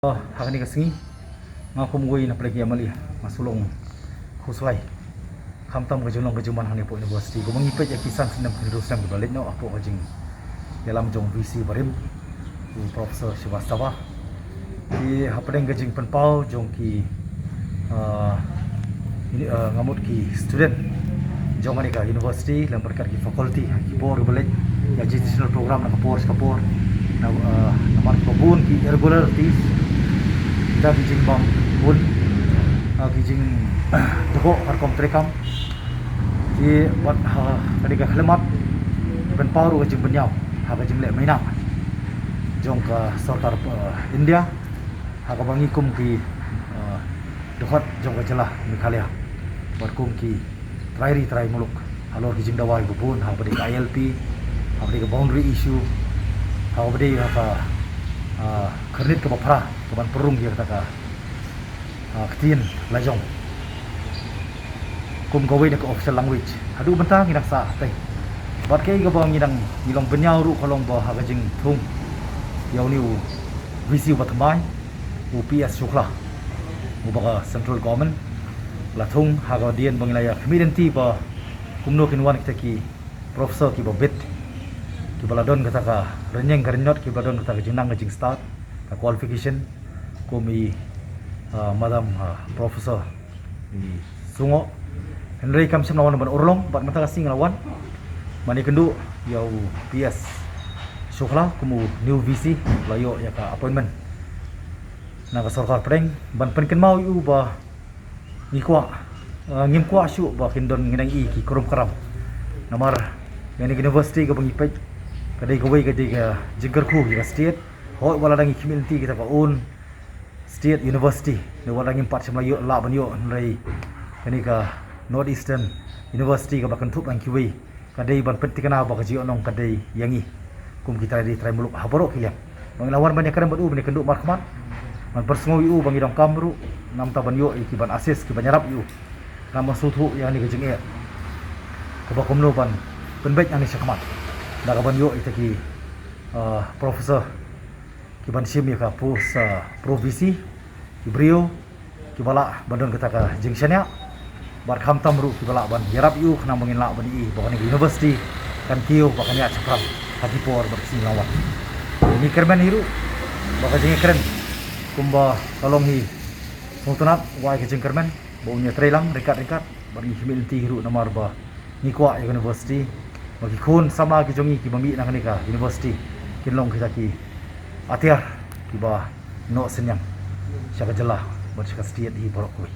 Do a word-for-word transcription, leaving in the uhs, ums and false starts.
Ha kane ka sngi nga kum uwei na pdeng ki M L A nga shu long khuslai khamtam ka jinglong ka jingman hangne hapoh university. Kumba ngi peit ïa ki san snem ki hynriew snem kiba la leit noh hapoh ka jingïalam jong VC barim u Professor Srivastava. Ki hapdeng ka jingpynpaw jong ki, ah, ini, ah, nga mut ki student jong kane ka university lem bad ki faculty ha ki por kiba leit, ïa educational program na ka por sha ka por, na, ah, namar kiba bun ki irregularities, kita ki jingbam bun, ah, ki jingdkhot ha rukom treikam. Ki bad ha kane ka khyllipmat pynpaw ruh ka jingbynñiaw ha ka jingleh maïnah jong ka sorkar, ah, India. Ha kaba ngi kum ki, ah, dkhot jong ka jylla Meghalaya bad kum ki trai ri trai muluk halor ki jingdawa kiba bun, ha kaba dei ka I L P, ha kaba dei ka boundary issue, ha kaba dei ha ka, ah, khyrnit kaba phra kaban pynrung ïa kata ka, ah, ktien la jong kum kawei na ka official language. Haduh mynta ngi dang sah tei. Bad kaei kaba ngi dang, ngi long bynñiaw ruh ka long ba ha ka jingthung ïa une u VC uba thymmai, u P S Shukla, uba ka central government la thung ha ka dien ba ngi la ïa khmih lynti ba kumno kin wan kita ki professor kiba bit, kiba la don kata ka rynïeng ka rynñiot, kiba la don kata ka jingnang ka jingstad, ka qualification, kum i, ah, Madam, ah, Professor i Sungoh. Hynrei kam shym la wan ban urlong, bad mynta ka sngi la wan ban ïakynduh ïa u P S Shukla kum u new VC, la ïoh ïa ka appointment na ka sorkar pdeng, ban pynkynmaw ïa u ba ngi kwah, ah, ngim kwah shuh ba kin don, ngin nang i ki krum kram. Namar ïa kane ka university kaba ngi peit ka dei kawei ka dei ka jingkyrkhu ïa ka state. Hooid, wat la dang ngi khmih lynti kita ka own state university, ne wat la ngim pat shym la ïoh, lah ban ïoh, hynrei kane ka North Eastern University kaba kynthup lang kiwei, ka dei ban pynthikna ba ka jingïohnong ka dei ïa ngi kum ki trai ri trai muluk ha baroh ki liang. Ba ngi la wan ban ïakren bad u, ban ïakynduh markhmat, ban pynsngew ïa u ba ngi donkam ruh namar ban ïoh ïa ki ban assist, ki ban ïarap ïa u, namar sngewthuh ïa kane ka jingeh kaba kumno ban pynbeit hangne shakhmat da kaban ïoh ïa kita ki, ah, professor kiban shim ïa ka post, ah, pro VC, ki briew kiba lah ban don kata ka jingshaniah, bad khamtam ruh kiba lah ban ïarap ïa u khnang ba ngin lah ban i ba kane ka university kan kiew bad kan ïaid shaphrang ha ki por bad ki sngi ban wan. Ngi kyrmen hi ruh ba ka jingkren kumba ka long hi sngewtynnat, wai ka jingkyrmen ba un ïatrei lang ryngkat ryngkat, bad ngi khmih lynti hi ruh namar ba ngi kwah ïa ka university ba ki khun samla ki jong ngi kiba mih na kane ka university kin long kita ki atiar kiba noh synñiang sha ka jylla bad sha ka state hi baroh kawei.